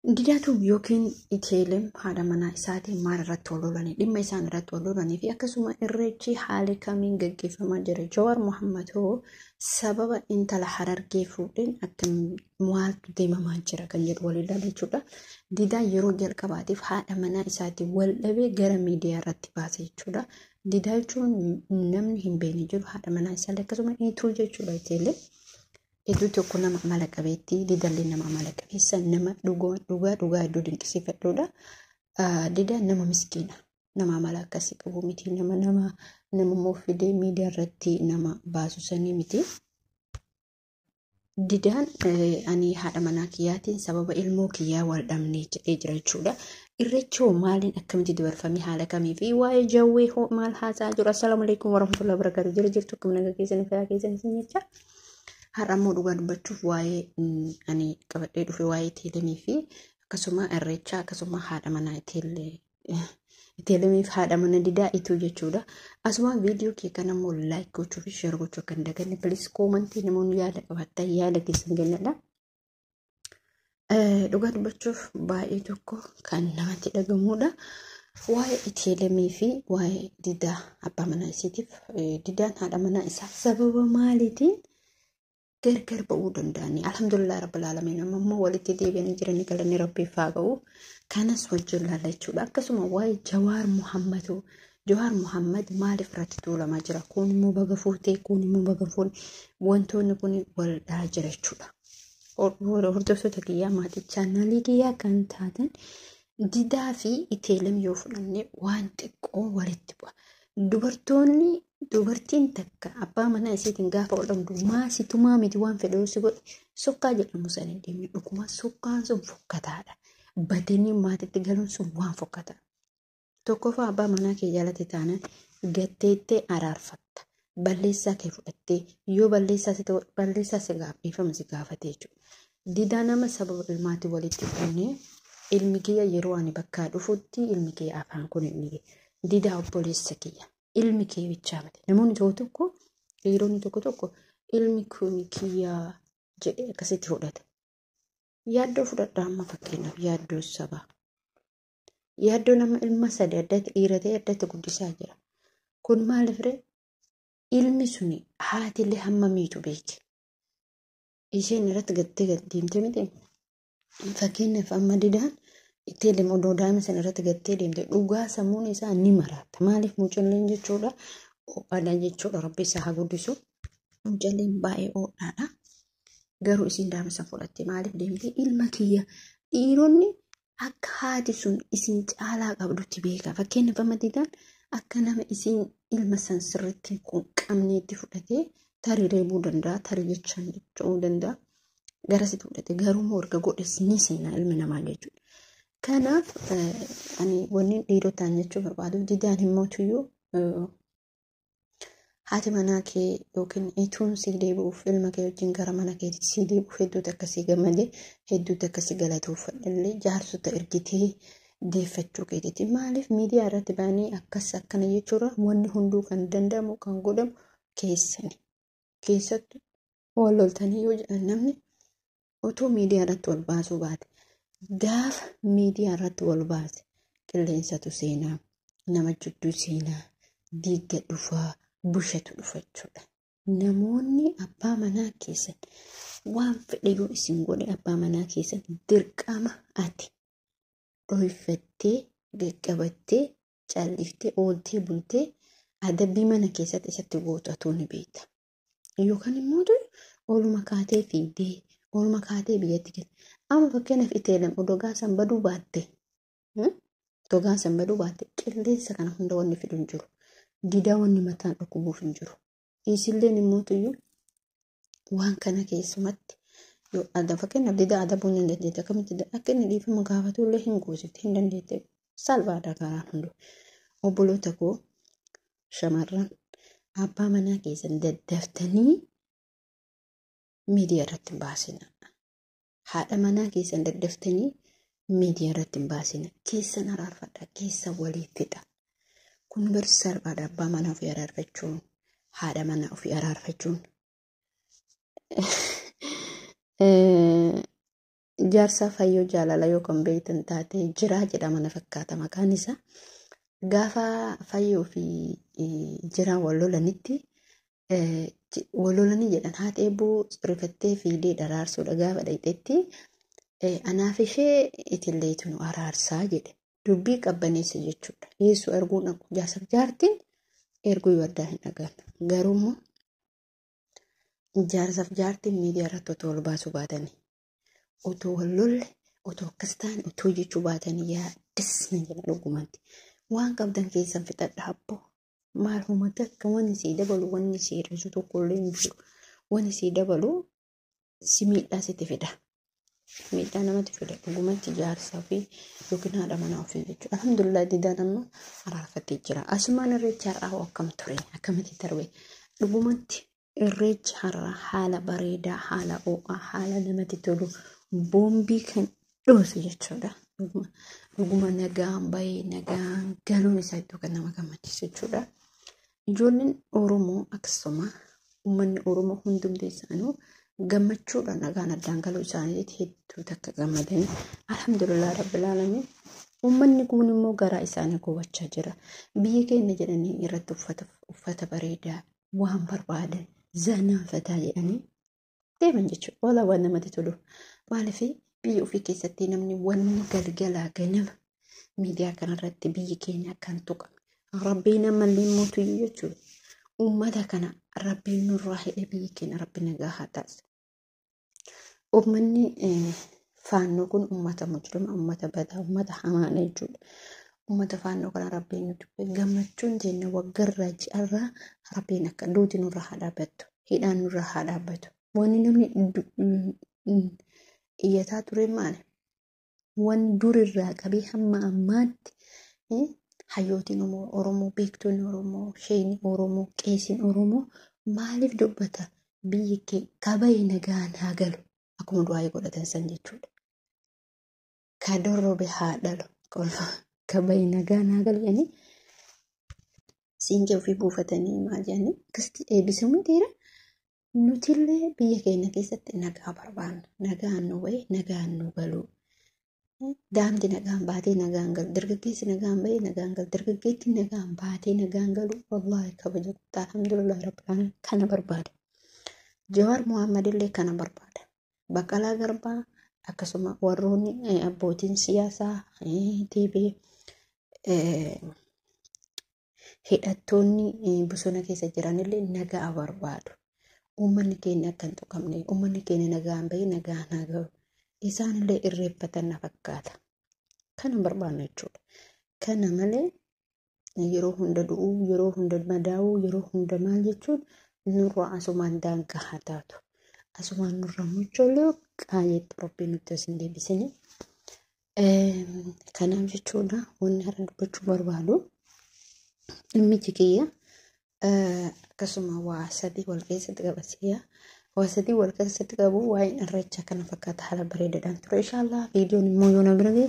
Didaatu yookiin Iteelem haadha manaa isaatiin maal irratti wal lolanii, dhimma isaan irratti wal lolanii fi akkasuma irreechi haala kamiin gaggeeffamaa jira. Jawaar Mohammad hoo sababa intala Harargee fuudheen akka maaltu deemamaa jira kan jedhu wal ilaala jechuudha. Didaan yeroo jalqabaatiif haadha manaa isaatiin wal dhabee gara miidiyaa irratti baase jechuudha. Didaa jechuun namni hin beekne jiru, haadha manaa isaallee akkasuma Ituu jechuudha Iteelem. Hedduu tokko nama amala qabeettii, Didallee nama amala qabeessa, nama dhugaa dhugaa hedduu dinqisiifadhuudha. Didaan nama miskiina, nama amala akkasii qabu miti, nama nama nama immoo fidee miidiyaa irratti nama baasu sanii miti. Didaan ani haadha manaa kiyyaatiin sababa ilmoo kiyyaa wal dhabnee jedhee jira jechuudha. Irreechi hoo maaliin akkamitti dabarfamee, haala kamii fi waa'ee jawwee hoo maal haasa'aa jiru? Assalaamu alaikum warahmatullahi wabarakatuh. Jira jirtu, akkam nagaa keessan, fayyaa keessan isin jecha. Har'a immoo dhugaa dubbachuuf waa'ee ani qabadhee dhufe waa'ee Iteelemii fi akkasuma irreechaa, akkasuma haadha manaa Iteelemii fi haadha mana Didaa Ituu jechuudha. Asuma viidiyoo kee kana immoo like gochuu fi share gochuu akka hin daganne, please. Koomantii namoonni yaada qabaattan yaada keessan kennadha. Dhugaa dubbachuuf baay'ee tokko kan namatti dhagahamudha. Waa'ee Iteelemii fi waa'ee Didaa abbaa manaa isiitiif, Didaan haadha manaa isaa sababa maaliitiin gargar ba'uu danda'anii? Alhamdulillah rabbil aalamiin, amma immoo walitti deebi'anii jiranii, galanni rabbiif haa ga'u. Kanas wajjin laalla jechuudha. Akkasuma waa'ee Jawaar Muhammadu, Jawaar Muhammad maaliif irratti tuulamaa jira? Kun immoo baga fuutee, kun immoo baga fuune, wantoonni kun wal dhahaa jira jechuudha. Hordoftoota kiyyaa, maatii chaanaalii kiyyaa kan taatan, Didaa fi Iteelem yoo fudhanne waan xiqqoo walitti bu'a. Dubartoonni, dubartiin takka abbaa manaa isiitiin gaafa wal dhabdu maasi tumaa miti, waan fedhe si godhe sokkaa jedhamu san hin deemne. Dhuguma sokkaan sun fokkataadha. Badanii maatitti galuun sun waan fokkataa. Tokkoffaa, abbaa manaa kee jaalate taanaan gatteettee araarfatta. Balleessaa kee fudhattee, yoo balleessaa si ta'u balleessaa si gaaf dhiifama si gaafate jechuudha. Didaa nama sababa ilmaatii walitti dhufnee, ilmi kiyya yeroo ani bakkaa dhufutti ilmi kiyya afaan kun hin dhige. Didaa obboleessa kiyya, ilmi kee bichaa miti. Namoonni tokko tokko, dhiironni tokko tokko ilmi kun kiyyaa jedhee akkasitti fudhata. Yaaddoo fudhadhaa, amma fakkeenyaaf yaaddoo sabaa. Yaaddoo nama ilma sadi addatti dhiira ta'e addatti guddisaa jira. Kun maaliif ree? Ilmi suni haatillee hamma miitu beeke. Isheen irratti gattee gad deemte miti. Fakkeenyaaf amma Didaan itti ilma odoo daa'ima sana irratti gattee deemte, dhugaa sammuun isaa ni maraata. Maaliif? Mucalleen jechuudha ho'aadha jechuudha, rabbi isaa haa guddisu. Mucalleen baay'ee ho'aadha. Garuu isiin daa'ima sana fudhatte maaliif deemte? Ilma kiyya, dhiironni akka haati sun isin caalaa qabdutti beeka. Fakkeenyaaf amma Didaan akka nama isiin ilma san sirriitti hin qabneetti fudhatee, tarii reebuu danda'a, tarii jechaan jechuu danda'a. Garasitti fudhate, garuu immoo erga godhes ni seenaa ilmi namaa jechuudha. Kanaaf ani wanni dhiirotaan jechuu barbaadu, Didaan himmootuyyuu haati manaa kee yookiin Ituun sii deebi'uuf, ilma kee wajjin gara mana keetii sii deebi'uuf hedduutu akkasii gammadee, hedduutu akkasii galatoofadhallee, jaarsota ergitee deeffachuu keetiiti. Maaliif miidiyaa irratti ba'anii akkas akkana jechuudha? Wanni hunduu kan danda'amu kan godhamu keessani. Keessattuu wal loltanii yoo jedhan, namni otoo miidiyaa irratti wal baasuu baate, gaafa miidiyaa irratti wal baase qilleensatu seenaa, nama jidduu seenaa, diigga dhufaa, bushatu dhufa jechuudha. Namoonni abbaa manaa keessan waan fedhe yoo isin godhe, abbaa manaa keessan dirqama ati dhoyfattee, qaqqabattee, calliftee ooltee bultee adabbii mana keessatti isatti gootu atuu ni beekta. Yookaan immoo ooluma kaatee fiigdee, ooluma kaatee biyyatti galte. Amma fakkeenyaaf Iteelem odoo gaasan baduu baatte, odoo gaasan baduu baatte, qilleensa kana hunda wanni fidu hin jiru. Didaa wanni mataan dhukkubuuf hin jiru. Isilleen immoo tuyyuu waan kana keessumatti yoo ada fakkeenyaaf Didaa adabuu hin dandeette, akkamitti akka inni dhiifama gaafatu illee hin goosifte, hin dandeette, salphaadha karaan hunduu. Obboloota koo shamarran, abbaa manaa keessan daddaftanii miidiyaa irratti hin baasina. Haadha manaa keessan daddaftanii miidiyaa irratti hin baasina. Keessan araarfadha, keessa walii fixa. Kun bar salphaadha, abbaa manaa ofii araarfachuun, haadha manaa ofii araarfachuun. Jaarsa Fayyoo Jaalala yoo kan beektan taate Jiraa jedhama na fakkaata maqaan isaa. Gaafa Fayyoo fi Jiraan wal lolanitti, wal lolanii jedhan, haati eebboo rifattee fiidee daraarsuudha gaafa dhaqxetti, anaaf ishee itilleetu nu araarsaa jedhe. Dubbii qabbaneessa jechuudha. Yeessuu arguun dhaqu jaarsaaf jaartiin erguu yoo addaa hin dhagaan. Garuu immoo jaarsaaf jaartiin miidiyaa irratti otoo ol baasuu baatanii, otoo wal lolle, otoo akkas ta'an, otoo jechuu baatanii yaaddas na jedha dhugumatti. Waan qabdan keessan fixadha abboo. Maal uummata akka wanni sii dabalu, wanni sii hir'isu tokkollee hin jiru. Wanni sii dabalu si miidhaa sitti fida. Miidhaa namatti fida dhugumatti jaarsaa fi yookiin haadha manaa ofii jechuudha. Alhamdulillah, Didaan amma araarfatee jira. Asumaan irreecha har'aa akkam ture? Akkamitti darbe? Dhugumatti irreechi har'aa haala bareedaa, haala ho'aa, haala namatti tolu, boombii kan dhoosu jechuudha. Dhuguma nagaan bahee nagaan galuun isaa iddoo kan nama gammachiisu jechuudha. Ijoolleen Oromoo akkasuma uummanni Oromoo hundumti isaanii gammachuudhaan nagaan addaan galuu isaaniitti hedduu takka gammadanii, alhamdulillah rabbil alamin. Uummanni kun immoo garaa isaanii gubachaa jira. Biyya keenya jedhanii irratti uffata bareedaa waan barbaadan zanaanfataa jedhanii deeman jechuudha. Walaa waan namatti tolu. Maaliif biyya ofii keessatti namni wanni galgalaa ganama miidiyaa kanarratti biyyi keenya akkan tuqame. Rabbiin ammallee mootuyyuu jechuudha. Uummata kana Rabbiin nurraa hidhee biyyi keenya Rabbi nagaa haa taasisu. Uummanni faannoo kun uummata mujrima, uummata badaa, uummata hamaadha jechuudha. Uummata faannoo kana Rabbiin nuti gammachuun teenya waggarraa ji'arraa Rabbiin akka duuti nurraa haa dhaabbattu, hidhaan nurraa haa dhaabbatu. Wanni namni iyyataa ture maali? Wanni durirraa qabee hamma ammaatti hayyootiin Oromoo, beektonni Oromoo, sheeyni Oromoo, qeesiin Oromoo maaliif dubbata? Biyyi kee kabayi nagaan haa galu. Akkuma du'aa godhatan san jechuudha. Ka dorrobe haa dhalu. Kabayi nagaan haa galu jedhanii siinqee ofii buufatanii maal jedhanii akkasitti eebbisamuun dhiira. Nutillee biyya keenya keessatti nagaa barbaanna. Nagaan nu bahe nagaan nu galu. Daamti nagaan baatee nagaan galu. Dargaggeessi nagaan bahee nagaan galu. Dargaggeettiin nagaan baatee nagaan galu. Wallaahi kabaja guddaa, alhamdulillah rabbil alamin, kana barbaada. Jawaar Mohaammed illee kana barbaada. Baqqalaa Garbaa akkasuma warroonni abbootiin siyaasaa TV hidhattoonni bosona keessa jiranillee nagaa barbaadu. Uummanni keenya akka hin tuqamne, uummanni keenya nagaan bahee nagaan haa galu. Isaanillee irreeffatan na fakkaata. Kana barbaanna jechuudha. Kana malee yeroo hunda du'uu, yeroo hunda madaa'uu, yeroo hunda maal jechuun nurra asumaan daangaa haa taatu. Asumaan nurra mucholoo qaayetti Rabbiin nutti as hin deebisini. Kanaaf jechuudha, wanni har'a dubbachuu barbaadu dhimmichi kiyya akkasuma waa sadii wal keessatti qabasiya. Waa sadii wal keessatti qabu, waa'een irreecha kana fakkaata, haala bareedaadhaan ture. Inshaallah viidiyoon immoo yoo na bira gahe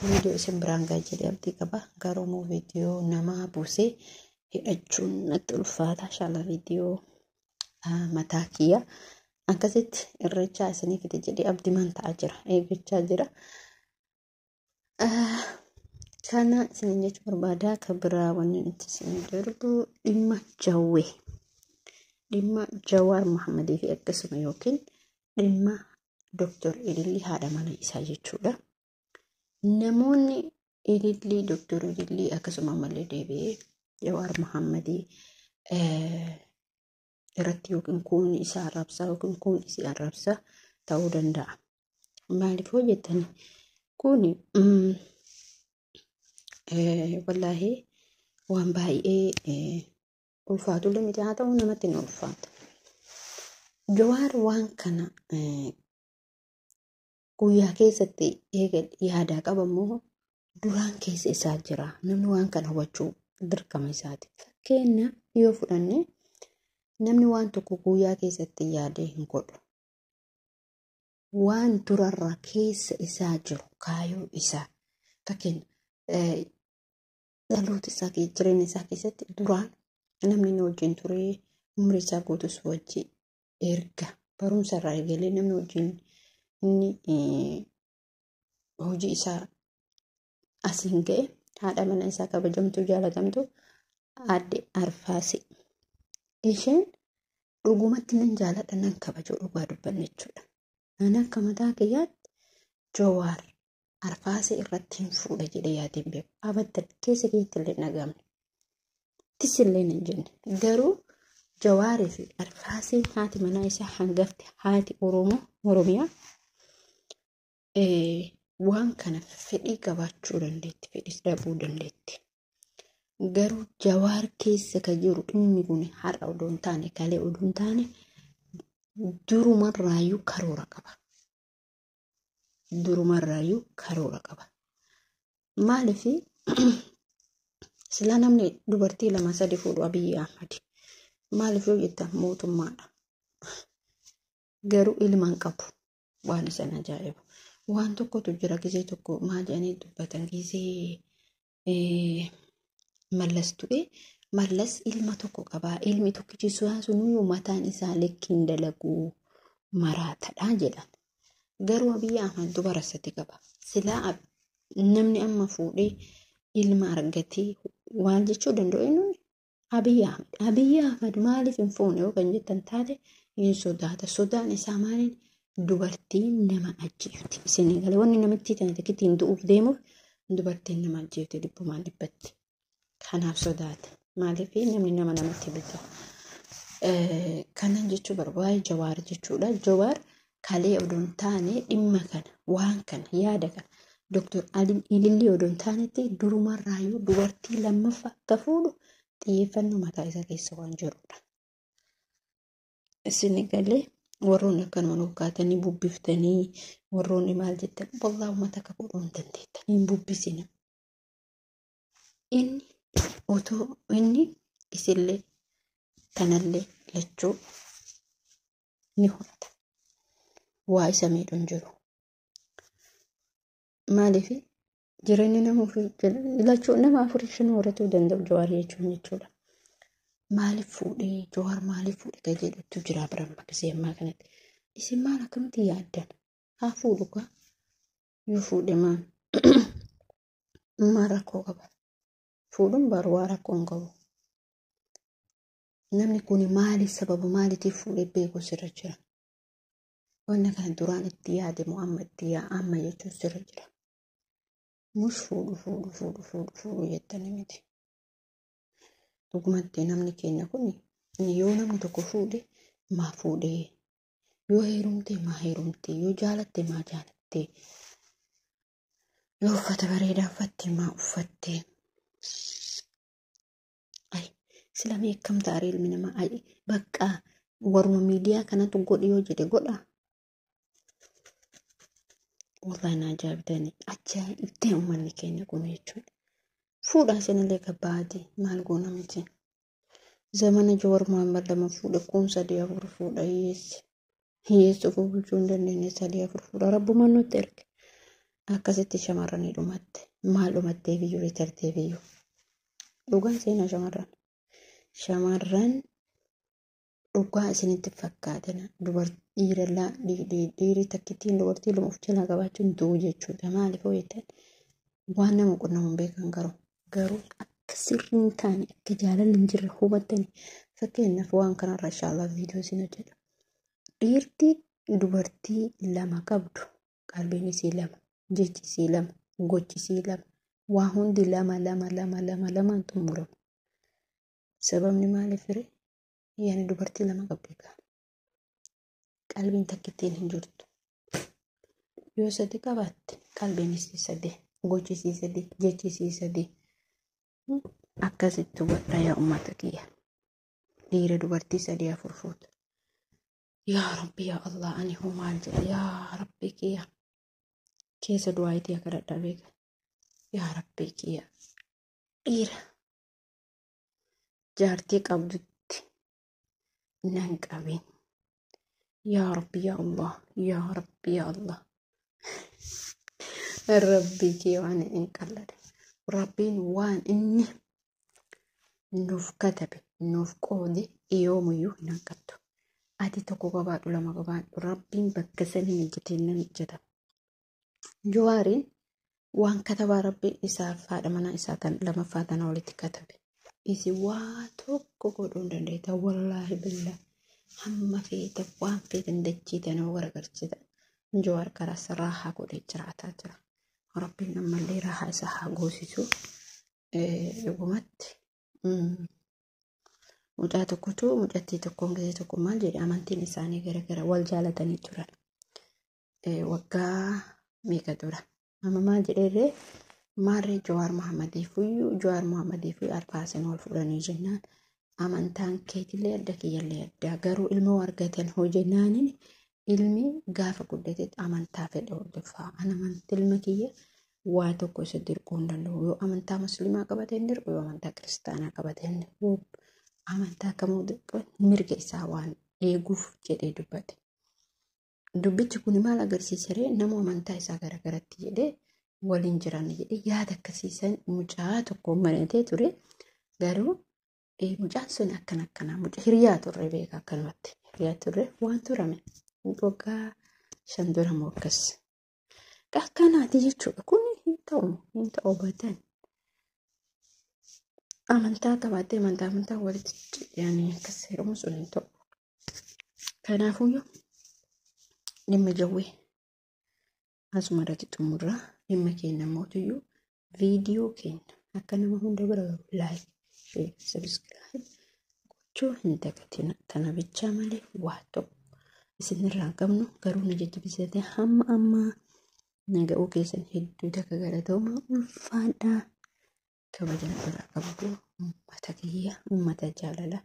viidiyoo isin biraan gaha jedhee abdii qaba. Garuu immoo viidiyoo namaa buusee hidhachuun natti ulfaata. Inshaallah viidiyoo mataa kiyya akkasitti irreechaa isinii fide jedhee abdimaan ta'aa jira. Eeggachaa jira. Kana isinin jechuu barbaada. Kan biraa wanni nuti isin darbu dhimma jawwee. Dhimma Jawaar Mohammadii fi akkasuma yookiin dhimma Dooktor Ilillii haadha mana isaa jechuudha. Namoonni Ilillii, Dooktor Ilillii akkasuma ammallee deebi'ee Jawaar Mohammadii irratti yookiin kuun isaa arrabsaa yookiin kuun isii arrabsaa ta'uu danda'a. Maaliif hoo jettani, kun wallaahi waan baay'ee ulfaatullee miti, haa ta'u namatti ni ulfaata. Jawaar waan kana guyyaa keessatti eega yaadaa qabamoo duraan keessa isaa jira. Namni waan kana hubachuu dirqama isaati. Fakkeenya yoo fudhanne, namni waan tokko guyyaa keessatti yaadee hin godhu. Waan durarra keessa isaa jiru, kaayoo isaa, fakkeenya dhaloota isaa, jireenya isaa keessatti duraan namni inni wajjin ture, umrii isaa guutus wajji erga barumsa irraa eegalee namni wajjin Inni hojii isaa asiin ga'e haadha mana isaa kabajamtuu jaalatamtu aadde Arfaasee. Isheen dhugumatti nan jaaladha nan kabaja dhugaa dubbanne jechuudha. Ani akka mataa kiyyaatti Jawaar Arfaasee irratti hin fuudha jedhee yaadee hin beeku. Abattan keessa keetti illee dhagahamne. Tisillee hin jenne. Garuu Jawaarii fi Arfaaseen haati manaa isaa hangafti haati Oromoo Oromiyaa waan kana fedhii qabaachuu dandeetti, fedhiis dhabuu dandeetti. Garuu Jawaar keessa kan jiru dhimmi kun har'a odoo hin taane kalee odoo hin taane durumarraayyuu karoora qaba. Durumarraayyuu karoora qaba. Maaliif silaa namni dubartii lama sadi fuudhu Abiyyi Ahmad. Maaliif yoo jettan mootummaadha. Garuu ilma hin qabu. Waan isan ajaa'ibu. Waan tokkotu jira gisee tokko maal jedhanii dubbatan gisee Mallas tu'e Mallas ilma tokko qabaa. Ilmi tokkichi sunuyyuu mataan isaa likki hin dalagu maraatadha jedhan. Garuu Abiyyi Ahmad dubara sadi qaba. Silaa namni amma fuudhee ilma argatee waan jechuu danda'u eenyuun Abiyyi Ahmad. Abiyyi Ahmad maaliif hin fuune yoo kan jettan taate hin sodaata. Sodaan isaa maaliin dubartiin nama ajjeefti. Isin galee wanni namitti tana takkitti hin du'uuf deemuuf dubartiin nama ajjeefti dhibbumaan dhibbatti. Kanaaf sodaata. Maaliif namni nama namatti bita. Kanan jechuu barbaade Jawaar jechuudha. Jawaar kalee odoo hin taane dhimma kana waan kana yaada kana Dooktar Ilillii odoo hin taanetti durumarraayyuu dubartii lammaffaa akka fuudhu xiyyeeffannoo mataa isaa keessa waan jirudha. Isin galee warroonni akkanuma nukkaatanii bubbiftanii warroonni maal jettan wallaahi uummata akka fuudhuu hin dandeettan hin bubbisina. Inni otoo inni isillee kanallee lachuu ni horata. Waa isa miidhu hin jiru. Maaliif jireenya nama ofii lachuu nama afurii shan horatuu danda'u Jawaar jechuun jechuudha. Maaliif fuudhee Jawaar maaliif fuudhee kan jedhutu jira biran bakkisee ammaa kanatti. Isin maal akkamitti yaaddan? Haa fuudhu kaa. Yoo fuudhe maal? Maal rakkoo qaba? Fuudhuun baru waa rakkoo hin qabu. Namni kun maaliif sababa maaliitiif fuudhee beeku sirra jira? Wanna kana duraan itti yaade moo amma itti yaa amma jechuun sirra jira. Mus fuudhu fuudhu fuudhu fuudhu fuudhu jettanii miti. Dhugumatti namni keenya kun yoo namni tokko fuudhe maa fuudhee? Yoo heerumte maa heerumte? Yoo jaalatte maa jaalatte? Yoo uffata bareedaa uffatte maa uffatte? Ay sila mee akkam ta'a ilmi namaa? Ay bakka waruma miidiyaa kanatu godhi yoo jedhe godha. Wallahi na ajaa'ibdani ajaa'ibdee uummanni keenya kun jechuudha. Fuudhaa isinillee gabbaati maal goona miti. Zamana Jawaar Mohaammed lama fuudhe kun sadii afur fuudha hiyyeessi. Hiyyeessi ofuu bulchuu hin dandeenye sadii afur fuudha rabbumaan nutti erge. Akkasitti shamarranii dhumatte maal dhumattee biyyuu ritartee biyyuu. Dhugaan seenaa shamarran. Shamarran dhugaa isinitti fakkaatina dubartii dhiirri takkittiin dubartii lama of jalaa qabaachuun du'u jechuudha. Maaliif hoo jettan waan nama qunnamu hin beekan garuu akka sirrii hin taane akka jaalalli hin jirre hubattani fakkeenyaaf waan kanarra inshaallah viidiyoo isin hojjedha. Dhiirti dubartii lama qabdu qalbiin isii lama, jechi isii lama, gochi isii lama, waa hundi lama lama lama lama lamaan xumurama. Sababni maaliif ree? Yaani dubartii lama qabdi egaa. Qalbiin takkittiin hin jirtu. Yoo sadi qabaatte qalbiin isii sadi, gochi isii sadi, jechi isii sadi. Akkasitti hubadhaa yaa uummata kiyya. Dhiira dubartii sadii afur fuuta. Yaa Rabbi yaa Allah ani hoo maal jedha yaa Rabbi kiyya. Keessa du'aa itti akka dadhabee yaa Rabbi kiyya. Dhiira jaartii qabdutti nan qabin. Yaa Rabbi yaa Allah yaa Rabbi yaa Allah. Rabbi kiyya waan hin qallade. Rabbiin waan inni nuuf katabe nuuf qoode yoomiyyuu hin hanqattu. Ati tokko qabaadhu lama qabaadhu rabbiin bakka sanii mijjateen nan mijjata. Jawaariin waan katabaa rabbiin isaaf haadha manaa isaa tan lamaffaa tana walitti katabe. Isi waa tokko godhuu hin dandeetta. Wallaahi billaa hamma feeta waan feetan dachii tana garagalchitan. Jawaar karaa raahaa godhee jiraataa jira. Rabbiin ammallee raahaa isaa haa goosisu. Dhugumatti mucaa tokkotu mucattii tokkoon gisee tokko maal jedhe amantiin isaanii garagara wal jaalatanii turan. Waggaa meeqa dura. Amma maal jedheerree maarree Jawaar Mahaammadiifuyyuu Jawaar Mahaammadiifuyyuu Alfaasan wal fudhanii jennaan amantaan keetillee adda kiyyallee adda garuu ilmoo argatan hoo jennaaniin ilmi gaafa guddatetti amantaa fedhe hordofaa. An amantii ilma kiyya waa tokko isa dirquu hin danda'u. Yoo amantaa musliimaa qabate hin dirqu, yoo amantaa kiristaanaa qabate hin dirqu. Amantaa kamuu mirga isaa waan eeguuf jedhee dubbate. Dubbichi kun maal agarsiisa ree? Nama amantaa isaa garagaratti jedhee waliin jiran jedhee yaada akkasiisan mucaa tokko maratee ture. Garuu mucaan sun akkana akkanaa mucaa hiriyaa turre beeka akkanumatti hiriyaa turre waan turame waggaa 5 dura moo akkas. Akkanaati jechuudha. Kun hin ta'u hin ta'u batan. Amantaa qabaattee amantaa amantaa walitti yaanii akkas heerumu sun hin ta'u. Kanaafuyyuu dhimma jawwee asuma irratti xumurra dhimma keenya mootiyyuu viidiyoo keenya akka nama hunda bira gahu laayik, sheer, sabiskiraayib gochuu hin dagatina. Tana bichaa malee waa tokko isinirraa hin qabnu garuu na jajjabeessite hamma ammaa naga'uu keessan hedduu takka galatooma ulfaadhaa. Kabaja irraa qabdu uummata kiyya uummata jaalala.